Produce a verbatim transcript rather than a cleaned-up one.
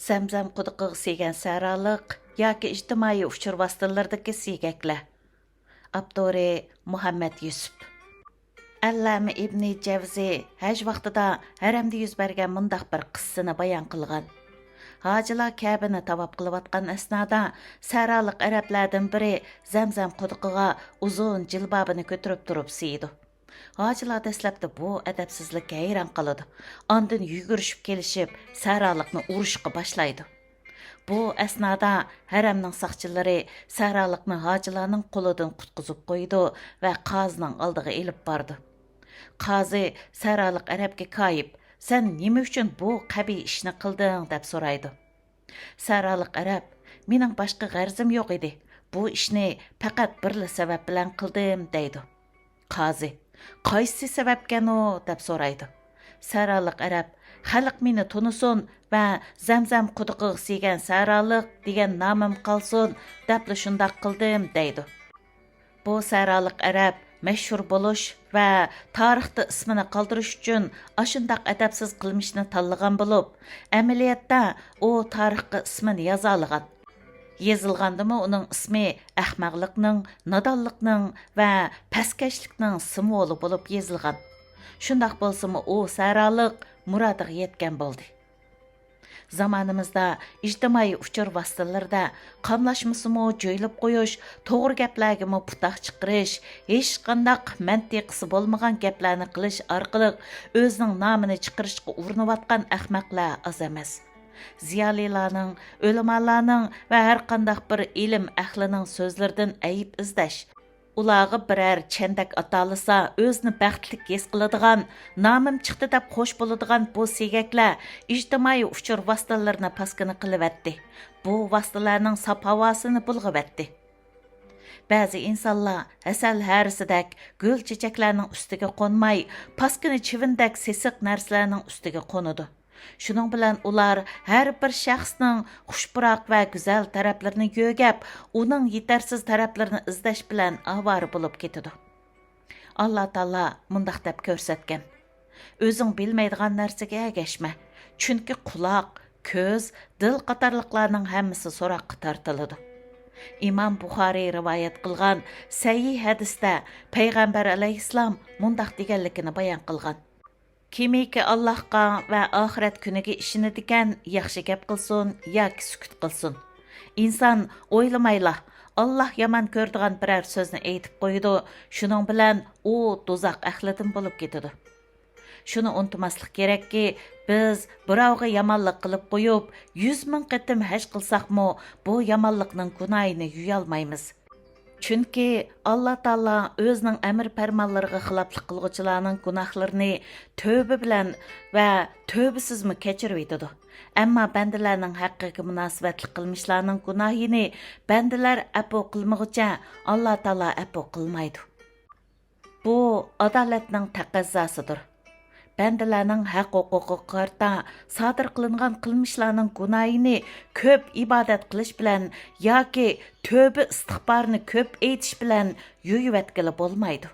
زەمزەم قۇدۇقىغا سىيگەن سەھرالىق ياكى ئىجتىمائىي ئۇچۇر ۋاسىتىلىرىدىكى سىيگەكلەر. ئاپتورى: مۇھەممەد يۈسۈپ. ئەللامە ئىبنى جەۋزى ھەج ۋاقتىدا ھەرەمدە يۈز بەرگەن مۇنداق بىر قىسسىنى بايان قىلغان. ھاجىلار كەبىنى تاۋاپ قىلىۋاتقان ئەسنادا، سەھرالىق ئەرەبلەردىن بىرى زەمزەم قۇدۇقىغا ئۇزۇن جىلبابىنى كۆتۈرۈپ تۇرۇپ سىيىدۇ. ھاجىلار دەسلەپتە بۇ ئەدەپسىزلىككە ھەيران قالىدۇ. ئاندىن يۈگۈرۈشۈپ كېلىشىپ، سەھرالىقنى ئۇرۇشقا باشلايدۇ. بۇ ئەسنادا ھەرەمنىڭ ساقچىلىرى سەھرالىقنى ھاجىلارنىڭ قولىدىن قۇتقۇزۇپ قويىدۇ ۋە قازىنىڭ ئالدىغا ئېلىپ بارىدۇ. قازى سەھرالىق ئەرەبكە كايىپ: «سەن نېمە ئۈچۈن بۇ قەبىھ ئىشنى قىلدىڭ؟» دەپ سورايدۇ. سەھرالىق ئەرەب: «مېنىڭ باشقا غەرىزىم يوق ئىدى. بۇ ئىشنى پەقەت بىرلا سەۋەب بىلەن قىلدىم» دەيدۇ. قازى: «قايسى سەۋەبكەن ئۇ؟» دەپ سورايدۇ. سەھرالىق ئەرەب: «خەلق مېنى تونۇسۇن ۋە زەمزەم قۇدۇقىغا سىيگەن سەھرالىق دېگەن نامىم قالسۇن دەپلا شۇنداق قىلدىم» دەيدۇ. بۇ سەھرالىق ئەرەب مەشھۇر بولۇش ۋە تارىختا ئىسمىنى قالدۇرۇش ئۈچۈن ئاشۇنداق ئەدەپسىز قىلمىشنى تاللىغان بولۇپ، ئەمەلىيەتتە ئۇ تارىخقا ئىسمىنى يازالىغان. يېزىلغاندىمۇ ئۇنىڭ ئىسمى ئەخمەقلىقنىڭ، نادانلىقنىڭ ۋە پەسكەشلىكنىڭ سىمۋولى بولۇپ يېزىلغان. شۇنداق بولسىمۇ ئۇ سەھرالىق مۇرادىغا يەتكەن بولدى. زامانىمىزدا ئىجتىمائىي ئۇچۇر ۋاسىتىلىرىدە قاملاشمىسىمۇ جۆيلۈپ قويۇش، توغرا گەپلەرگىمۇ پۇتاق چىقىرىش، ھېچقانداق مەنتىقىسى بولمىغان گەپلەرنى قىلىش ئارقىلىق ئۆزىنىڭ نامىنى چىقىرىشقا ئۇرۇنۇۋاتقان ئەخمەقلەر ئاز ئەمەس. زىيالىيلارنىڭ، ئۆلىمالارنىڭ ۋە ھەرقانداق بىر ئىلىم ئەھلىنىڭ سۆزلىرىدىن ئەيىب ئىزدەش، ئۇلارغا بىرەر چەندەك ئاتالىسا ئۆزىنى بەختلىك ھېس قىلىدىغان، نامىم چىقتى دەپ خوش بولىدىغان بۇ سىيگەكلەر ئىجتىمائىي ئۇچۇر ۋاسىتىلىرىنى پاسكىنا قىلىۋەتتى. بۇ ۋاسىتىلەرنىڭ ساپ ھاۋاسىنى بۇلغىۋەتتى. بەزى ئىنسانلار ھەسەل ھەرىسىدەك گۈل چېچەكلەرنىڭ ئۈستىگە قونماي، پاسكىنا چىۋىندەك سېسىق نەرسىلەرنىڭ ئۈستىگە قونىدۇ. شۇنىڭ بىلەن ئۇلار ھەر بىر شەخسنىڭ خۇش پۇراق ۋە گۈزەل تەرەپلىرىنى يۆگەپ، ئۇنىڭ يېتەرسىز تەرەپلىرىنى ئىزدەش بىلەن ئاۋارە بولۇپ كېتىدۇ. ئاللا تائالا مۇنداق دەپ كۆرسەتكەن: «ئۆزۈڭ بىلمەيدىغان نەرسىگە ئەگەشمە، چۈنكى قۇلاق، كۆز، دىل قاتارلىقلارنىڭ ھەممىسى سوراققا تارتىلىدۇ.» ئىمام بۇخارىي رىۋايەت قىلغان سەھىھ ھەدىستە پەيغەمبەر ئەلەيھىسسالام مۇنداق دېگەنلىكىنى بايان قىلغان: «كىمكى ئاللاھقا ۋە ئاخىرەت كۈنىگە ئىشىنىدىكەن، ياخشى گەپ قىلسۇن ياكى سۈكۈت قىلسۇن. ئىنسان ئويلىمايلا، ئاللاھ يامان كۆرىدىغان بىرەر سۆزنى ئېيتىپ قويىدۇ، شۇنىڭ بىلەن ئۇ دوزاخ ئەھلىدىن بولۇپ كېتىدۇ.» شۇنى ئۇنتۇماسلىق كېرەككى، بىز بىراۋغا يامانلىق قىلىپ قويۇپ، يۈز مىڭ قېتىم ھەج قىلساقمۇ، بۇ يامانلىقنىڭ گۇناھىنى يۇيالمايمىز. چۈنكى ئاللا تائالا ئۆزىنىڭ ئەمر پەرمانلىرىغا خىلاپلىق قىلغۇچىلارنىڭ گۇناھلىرىنى تۆۋبە بىلەن ۋە تۆۋبىسىزمۇ كەچۈرۈۋېتىدۇ. ئەمما بەندىلەرنىڭ ھەققىگە مۇناسىۋەتلىك قىلمىشلارنىڭ گۇناھىنى بەندىلەر ئەپۇ قىلمىغۇچە، ئاللا تائالا ئەپۇ قىلمايدۇ. بۇ ئادالەتنىڭ تەقەززاسىدۇر. بەندىلەرنىڭ ھەق-ھوقۇقىغا قارىتا سادىر قىلىنغان قىلمىشلارنىڭ گۇناھىنى كۆپ ئىبادەت قىلىش بىلەن ياكى تۆبە ئىستىغپارنى كۆپ ئېيتىش بىلەن يۇيۇۋەتكىلى بولمايدۇ.